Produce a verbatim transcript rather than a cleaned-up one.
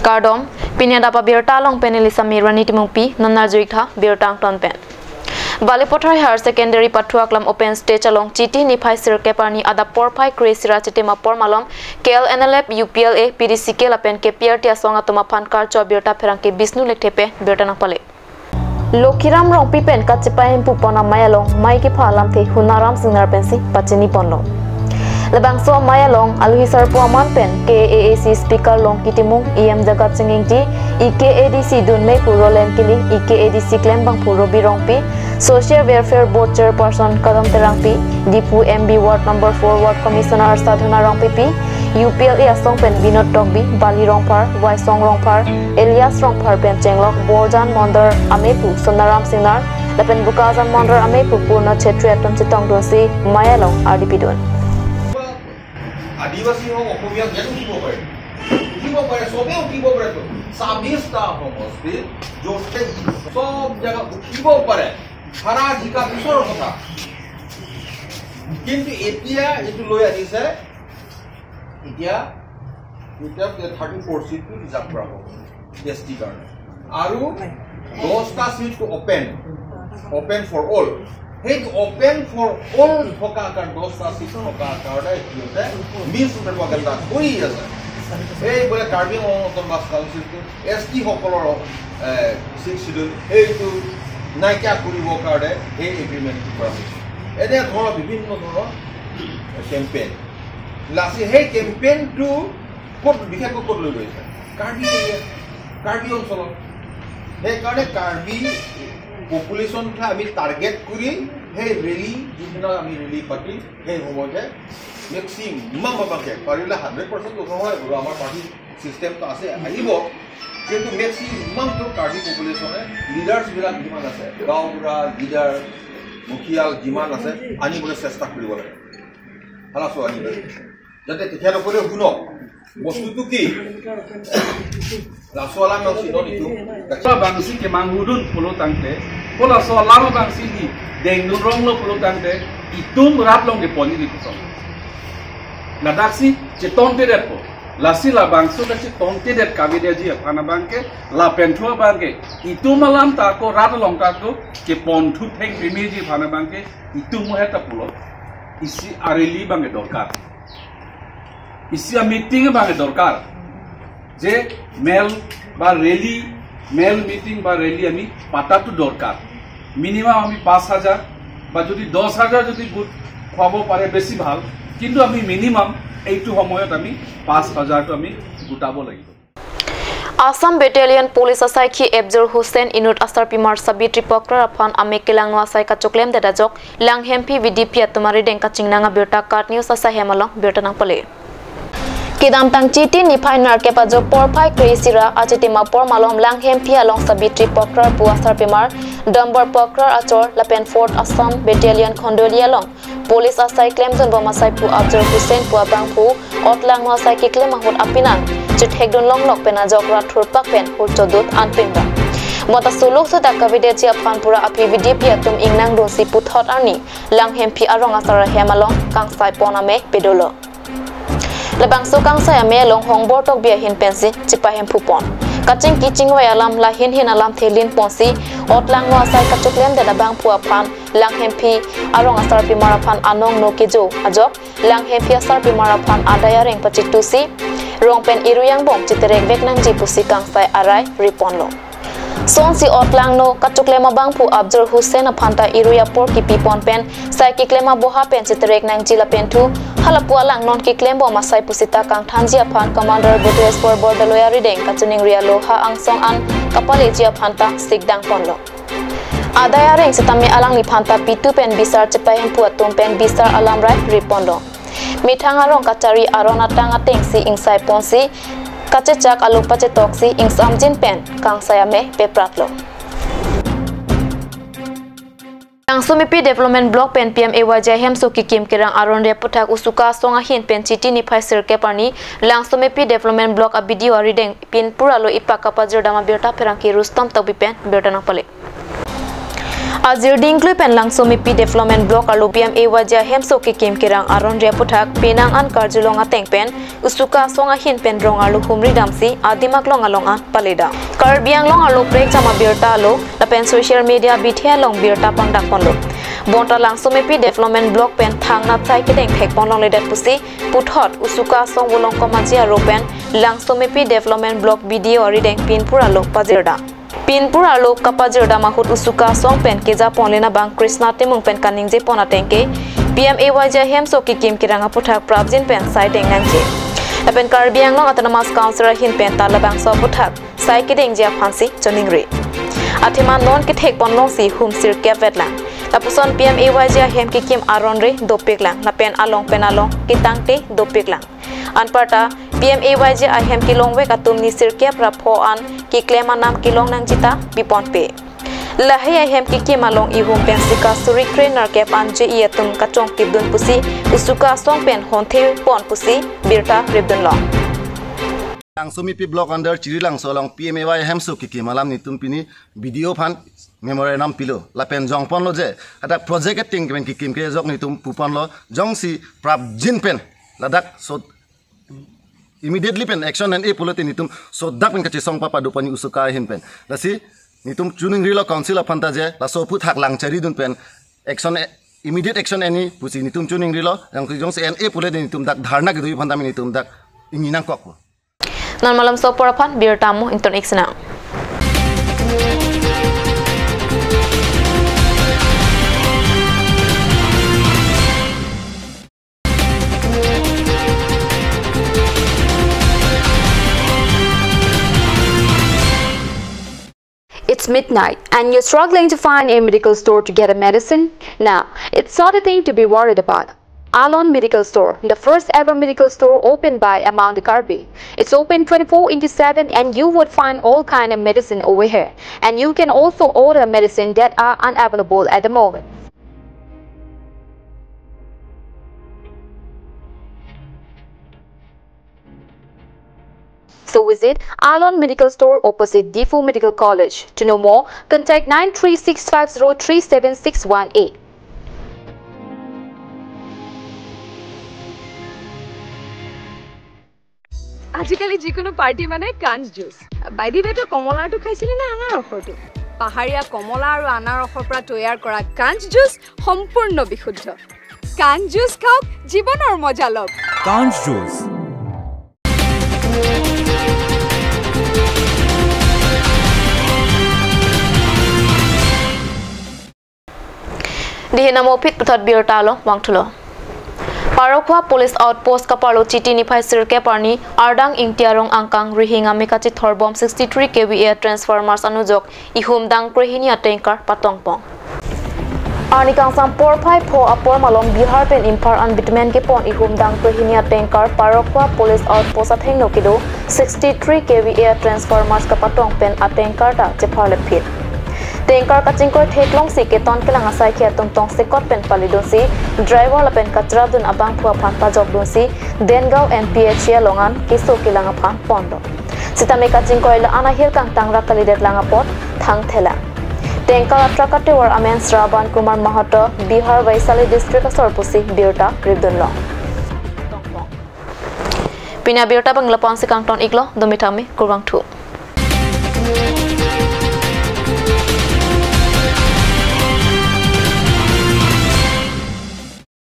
Kardom, pini adap abirta along pen neli Samirani Timungpi, non arju-ik tha birta angton pen. Balipathar Higher Secondary pathu aklam open stage along Chiti niphai sirkep arni adap porphai kre-isi ra achitim apor malom K L N L F, U P L A, P D C K lapen K P R T asong atum aphan karcho abirta pherangke Bishnu Lekthepi birta nangpale. Lokhiram Rongpi pen kachepahemphu pon amei along mei kepha alamthe Honaram Singnar pensi pachini ponlo. Labangso amei along alohi sarpo aman pen K A A C Speaker Longki Timung, E M Jagat Sing Engti, E K A D C dunmei pu Roland Killing, E K A D C klembangphu Robi Rongpi, Social Welfare Board Chairperson Kadom Terangpi, Diphu M B Ward number four Ward Commissioner Sadhana Rongpipi, U P L A asong pen Binod Tokbi, Bali Rongphar, Waisong Rongphar, Elias Rongphar pen chenglok Borjan Mondor amei pu Sonaram Singnar lapen Bokajan Mondor amei pu Purno Chhetri atum chetongdunsi mei along ardi pidun. আদিবাসী হওক, অসমীয়া যেন উঠিব পাৰে, উঠিব পাৰে, চবে উঠিব পাৰে তো। ছাব্বিশটা সমষ্টি য'তে সব জেগা উঠিব পাৰে, ভাড়া জিকা পিছৰ কথা। কিন্তু এতিয়া এইটো লৈ আহিছে, এতিয়া এতিয়া থাৰ্টি ফ'ৰ চিটটো ৰিজাৰ্ভ কৰা হ'ব এছ টি কাৰণে, আৰু দহটা চিটটো অপেন, অপেন ফৰ অল। সেই অপেন ফৰ অল থকা কাৰ-, দহটা চিট থকা কাৰণে সিহঁতে মিছ প্ৰপাগাণ্ডা কৰি আছে। এই বোলে কাৰ্বি আংলং অট'নমাছ কাউন্সিলটো এছ টি সকলৰ, এ, ছিক্স শ্বিডিউল সেইটো নাইকিয়া কৰিবৰ কাৰণে সেই এগ্ৰিমেণ্টটো কৰা হৈছে। এনে ধৰণৰ বিভিন্ন ধৰণৰ কেম্পেইন। লাচি সেই কেম্পেইনটো ক'ত, বিশেষকৈ ক'ত লৈ গৈছে? কাৰ্বি এৰিয়া, কাৰ্বি অঞ্চলত। সেইকাৰণে কাৰ্বি পপুলেশ্যনকে আমি টাৰ্গেট কৰি সেই ৰেলী, যিদিনা আমি ৰেলী পাতিম, সেই সময়তে মেক্সিমাম আপোনালোকে পাৰিলে হাণ্ড্ৰেড পাৰ্চেণ্ট নহয়, বোলো আমাৰ পাৰ্টি ছিষ্টেমটো আছে, আহিব, কিন্তু মেক্সিমামটো কাৰ্বি পপুলেশ্যনে, লিডাৰ্ছবিলাক যিমান আছে, গাঁওবুঢ়া, লিডাৰ, মুখিয়াল যিমান আছে, আনিবলৈ চেষ্টা কৰিব লাগে। Halaso ani. Jate tekhela kore huno. Bostu tu ki? Laso alam nang sinon itu. Labangsi kemang hudun pulo tangte, halaso alam bangsi di dengdun ronglo pulo tangte, itum rat along kepon-i di kosong. Ladaksi chetontedet po. Lasi labangso ta chetontedet kavedeji aphan abangke, lapen thu abangke, itum alam ta ako rat along ta ako, keponthu thengpimiji aphan abangke, itum mo heta pulo. Isi areli abangke dorkar. Isi a-meeting abangke dorkar. যে মেল বা rally, mail meeting বা ৰেলী আমি পাতাটো দৰকাৰ। মিনিমাম আমি পাঁচ হাজাৰ বা যদি দহ হাজাৰ যদি গোট খুৱাব পাৰে বেছি ভাল, কিন্তু আমি মিনিমাম এইটো সময়ত আমি পাঁচ হাজাৰটো আমি গোটাব লাগিব। Assam Battalion Police asaikhi Abzur Hussain inut asarpimar Sabitri Pokrar aphan amek kelangno asai kachoklemdet ajok Langhemphi V D P atum arideng kachingnang abirta KAT News asai hem along birta nangpale. Kedamtang Chiti niphai nerkep ajok porphai kre-isi ra achitim apor malom Langhemphi along Sabitri Pokrar pu asarpimar Dambor Pokrar achor lapen Fourth Assam Battalion Khondoli along Police asai klemdunbom asai pu Abzur Hussain pu abangphu otlangno asai keklem ahut apinang chethekdun longlok pen ajok rat thurpak pen hurchodut anpinbang. Bonta suluk sudak kavedeji aphan pura aphi V D P atum ingnangdunsi puthot arni Langhemphi arong asar ahem along kangsai pon amei pedolo. Labangso kangsai amei along Hongbor Tokbi ahin pensi chepahemphu pon. Kachingki chingvai alam lahin hin alamthe lin ponsi otlangno asai kachoklemdet abangphu aphan Langhemphi arong asarpimar aphan anong no kejo ajok Langhemphi asarpimar aphan adai areng pachitusi rong pen irui angbong chiterek vek nangji pusi kangsai arai riponlo. Sonsi otlangno kachoklem abangphu Abzur Hussain aphan ta irui apor kipipon pen sai keklem aboha pen chiterek nangji lapen thu halapu alang non keklembom asai pusita kangthanji aphan Commander Bhuteshwar Bordoloi arideng kachiningri aloha angsong an kapaleji aphan ta sikdang ponlo. Adai areng sitame alangliphan ta pitu pen bisar chepahemphu atum pen bisar alamrai riponlo. Methang arong kachari aron atang atengsi ingsai ponsi kachechak along pachetoksi ingsamjin pen kangsai amei pepratlo. Langsomepi Development Block pen P M A Y G hemso kekim kerang aron re aputhak Usuka asong ahin pen Chiti niphai sirkep arni Langsomepi Development Block a-B D O arideng pin pura lo ipak kapajirdam abirta pherangke Rustom Tokbi pen birta nangpale. Ajirding klui pen Langsomepi Development Block arlo P M A Y G ahemso kekim kerang aron re aphuthak penang an karjulong ateng pen Usuka asong ahin pen rong arlo humri damsi adim aklong along an paledam. Karbi Anglong arlo prekjam abirta alo lapen social media bithe along birta pangdak ponlo. Bonta Langsomepi Development Block pen thangnat sai kedeng thekpon longledet pusi puthot Usuka asong Volongkom Aji aro pen Langsomepi Development Block B D O arideng pinpur arlo pajirdam. Pinpur arlo kapajirdam ahut Usuka asong pen keja ponlin abang Krishna Timung pen kaningje pon ateng ke P M A Y G ahemso kekim kerang aphuthak prapjin pen sai deng nangji. Lapen Karbi Anglong Autonomous Council ahin pen ta labangso aphuthak sai kedengji aphansi choningri. Athema non kethek ponlongsi hum sirkep vetlang. Lapuson P M A Y G ahem kekim aron re dopiklang. Lapen along pen along ketangte dopiklang. Anparta P M A Y G ahem kelongvek atum ni sirkep ra pho an keklem anam kelong nangji ta biponpe. Lahei ahem kekim along ihum pen sika suri kre nerkep an J E atum kachongtipdun pusi Usuka asong pen honthe pon pusi birta ripdunlong. Langsomepi Block under Chiri Langso along P M A Y ahemso kekim alam netum pini B D O aphan memorandum pilo. Lapen jongponlo je, hadak project ating pen kekim kejok netum puponlo, jongsi prapjin pen ladak so immediately pen action en-e pulote netum sodak pen kachesong papa do pani Usuka ahin pen. Lasi netum choningrilo council aphanta je laso aphuthak lang charidun pen action e-, immediate action en-e pusi netum choningrilo, jongsi en-e pulote netum dak dharna kedo aphanta netum dak ingni nangkokpo. Non malomso apor aphan birta mo ington ik sinang. It's midnight and you're struggling to find a medical store to get a medicine? Now, it's not a thing to be worried about. Alon Medical Store, the first ever medical store opened by Amang the Karbi. It's open twenty-four into seven and you would find all kind of medicine over here. And you can also order medicine that are unavailable at the moment. So visit Alon Medical Store opposite Diphu Medical College. To know more, contact nine three six five zero three seven six one eight. আজিকালি যিকোনো পাৰ্টি মানে কাঞ্চ জুচ। বাইদেউ, তই কমলাটো খাইছিলি নে আনাৰসৰটো? পাহাৰীয়া কমলা আৰু আনাৰসৰ পৰা তৈয়াৰ কৰা কাঞ্চ জুচ সম্পূৰ্ণ বিশুদ্ধ। কাঞ্চ জুচ খাওক, জীৱনৰ মজা লওক। কাঞ্চ juice. Dihin amo aphi puthot birta along vangthulo. Parokwa Police Outpost kaparlo Chiti niphai sirkep arni Ardang Ingti arong angkang rihing ame kachithor bom sixty-three K V A transformers anujok ihum dang krehini a-tanker patongpon. Arni kangsam porphai pho apor malom Bihar pen Imphal an bitumen kepon ihum dang krehini a-tanker Parokwa Police Outpost athengno kedo sixty-three K V A transformers kapatong pen a-tanker ta chepharlepphit. Tanker kachingkoi theklongsi keton kelang asaikhi atum tongsekot pen palidunsi driver lapen kacharapdun abangphu aphan pajokdunsi Dengaon N P H A along an keso kelang aphan pondo. Sitame kachingkoi la-an ahir kangtang ra kalidetlang apot thangthelang. Tanker a-truck a-driver amen Shravan Kumar Mahato, Bihar Vaishali District asor pusi birta ripdunlong. Pini abirta abang lapu-an si kangton iklo, dome thame, kurvangthu.